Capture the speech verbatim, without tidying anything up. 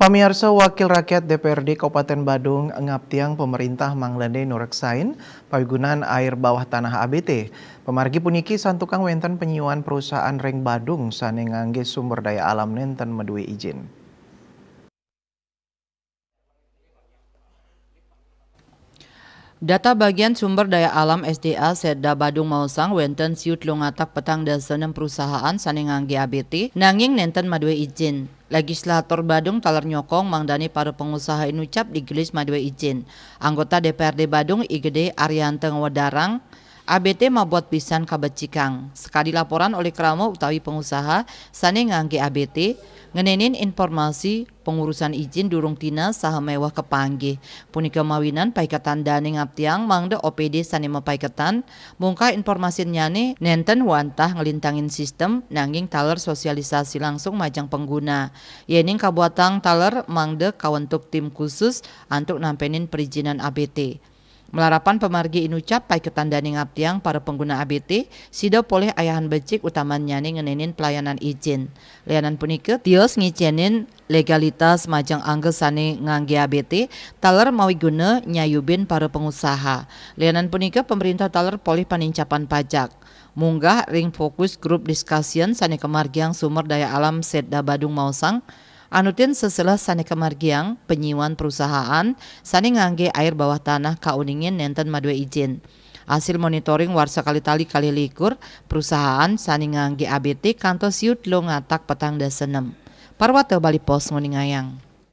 Pamiarsa, Wakil Rakyat D P R D Kabupaten Badung ngaptiang pemerintah manglende nureksain pawigunan air bawah tanah A B T. Pamargi puniki santukan wenten penyiwan perusahaan ring Badung sane ngangge sumber daya alam nenten madue ijin. Data Bagian Sumber Daya Alam S D A Setda Badung maosang wenten siu telung atak petang dasa nem perusahaan sane ngangge A B T, nanging nenten madue ijin. Legislatur Badung taler nyokong mangdane para pengusaha inucap digelis madue ijin. Anggota D P R D Badung I G D Arianta ngwedarang, A B T mabuat pisan kabecikang. Sakadi laporan olih krama utawi pengusaha sane ngangge A B T, ngenenin informasi pengurusan ijin durung tina saha meweh kapanggih. Punika mawinan paiketan dane ngaptiang mangda O P D sane mapaiketan mungkah informasinnyane nenten wantah nglintangin sistem, nanging taler sosialisasi langsung majeng pengguna. Yening kabuatang taler mangda kawentuk tim khusus antuk nampenin perijinan A B T. Malarapan pamargi inucap paiketan dane ngaptiang para pengguna A B T, sida polih ayahan becik utamannyane ngenenin pelayanan ijin. Lianan punika, tios ngicenin legalitas majeng angga sane ngangge A B T, taler mawiguna nyayubin para pengusaha. Lianan punika, pemerintah taler polih panincapan pajak. Munggah ring fokus group discussion sane kamargiang Sumber Daya Alam Setda Badung maosang, anutin seseleh sane kamargiang penyiwan perusahaan sane ngangge air bawah tanah kauningin nenten madue ijin. Asil monitoring warsa kalih tali kalih likur, perusahaan sane ngangge A B T kantos siu telung atak petang dasa nem. Parwata Bali Post nguningayang.